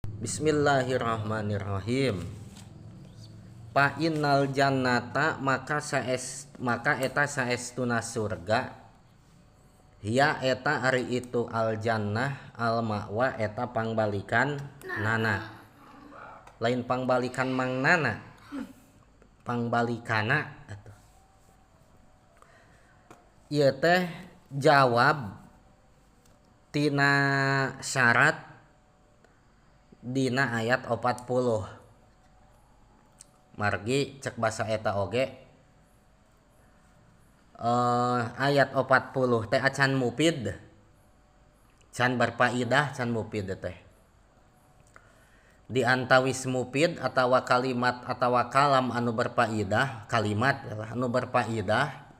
Bismillahirrahmanirrahim. Fa innal jannata maka saes maka eta saestuna surga hiya eta ari itu al jannah al ma'wa eta pangbalikan nana. Lain pangbalikan mang nana, pangbalikana atuh. Ieu teh jawab tina syarat dina ayat 40. Margi cek basa eta oge ayat 40 teh acan mufid, can berfaidah, can mufid teh. Di antawis mufid atawa kalimat atawa kalam anu berfaidah, kalimat anu berfaidah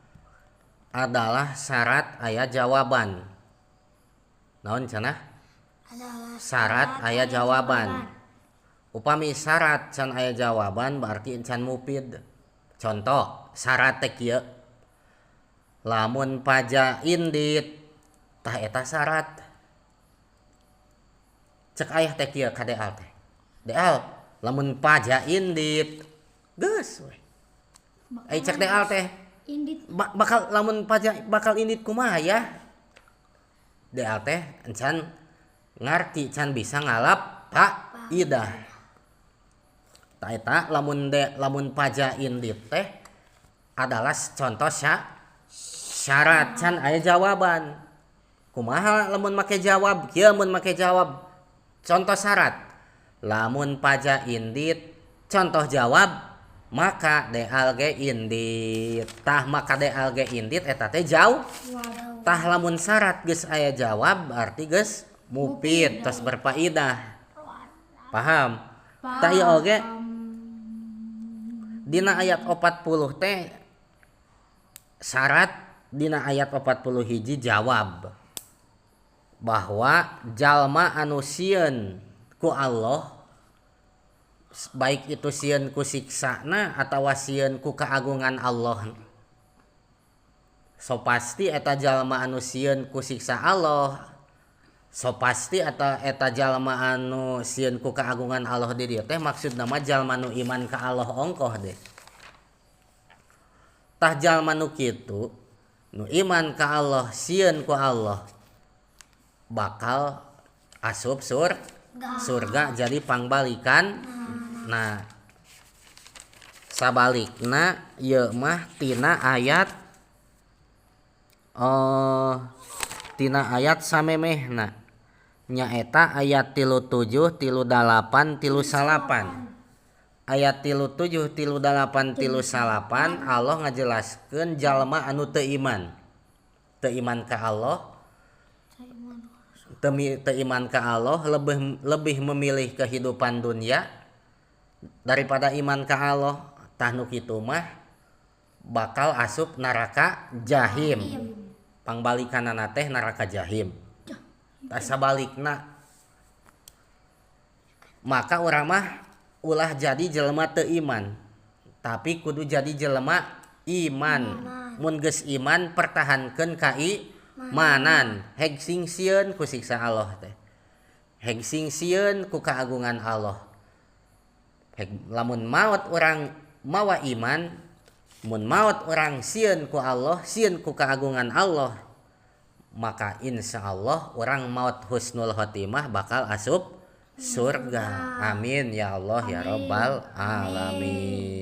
adalah syarat aya jawaban. Naon cenah? Syarat aya jawaban. Upami syarat can aya jawaban berarti can mufid. Contoh syarat teh kieu, lamun paja indit tah eta syarat. Cek ayah teh kieu ka Deal teh, Deal lamun paja indit geus we. Ai cek Deal teh indit bakal lamun paja bakal indit kumaha ya? Deal teh encan ngarti, can bisa ngalap pak idah. Ta eta lamun de lamun paja indit teh adalah contoh syarat can aya jawaban. Kumaha lamun make jawab? Kieu mun make jawab contoh syarat. Lamun paja indit contoh jawab maka deal ge indit. Tah maka deal ge indit eta teh jauh. Tah lamun syarat geus aya jawab berarti geus mufid, tos berfaidah. Paham? Tah ieu oge dina ayat 40 teh syarat, dina ayat 40 hiji jawab bahwa jalma anu sieun ku Allah, baik itu sieun ku siksana atawa sieun ku keagungan Allah, so pasti eta jalma anu sieun ku siksa Allah, so pasti eta eta jalma anu sieun ku keagungan Allah di dieu teh maksudna mah jalma nu iman ka Allah ongkoh deh. Tah jalma nu kitu nu iman ka Allah sieun ku Allah bakal asup surga jadi pangbalikan. Nah sabalikna ieu mah tina ayat tina ayat samemehna nyaeta ayat 37 38 39. Ayat 37 38 39 Allah ngajelaskeun jalma anu teu iman, teu iman ka Allah, teu iman ka Allah, lebih lebih memilih kehidupan dunia daripada iman ka Allah. Tah nu kitu mah bakal asup neraka jahim. Pangbalikanana teh neraka jahim. Tah sabalikna maka urang mah ulah jadi jelema teu iman, tapi kudu jadi jelema iman. Mun geus iman pertahankeun kaimanan, heg sing sieun ku siksa Allah teh, heg sing sieun ku keagungan Allah. Heg lamun maot urang mawa iman, mun maot urang sieun ku Allah, sieun ku keagungan Allah, maka insya Allah urang maot husnul khotimah bakal asup surga. Amin ya Allah ya Rabbal alamin.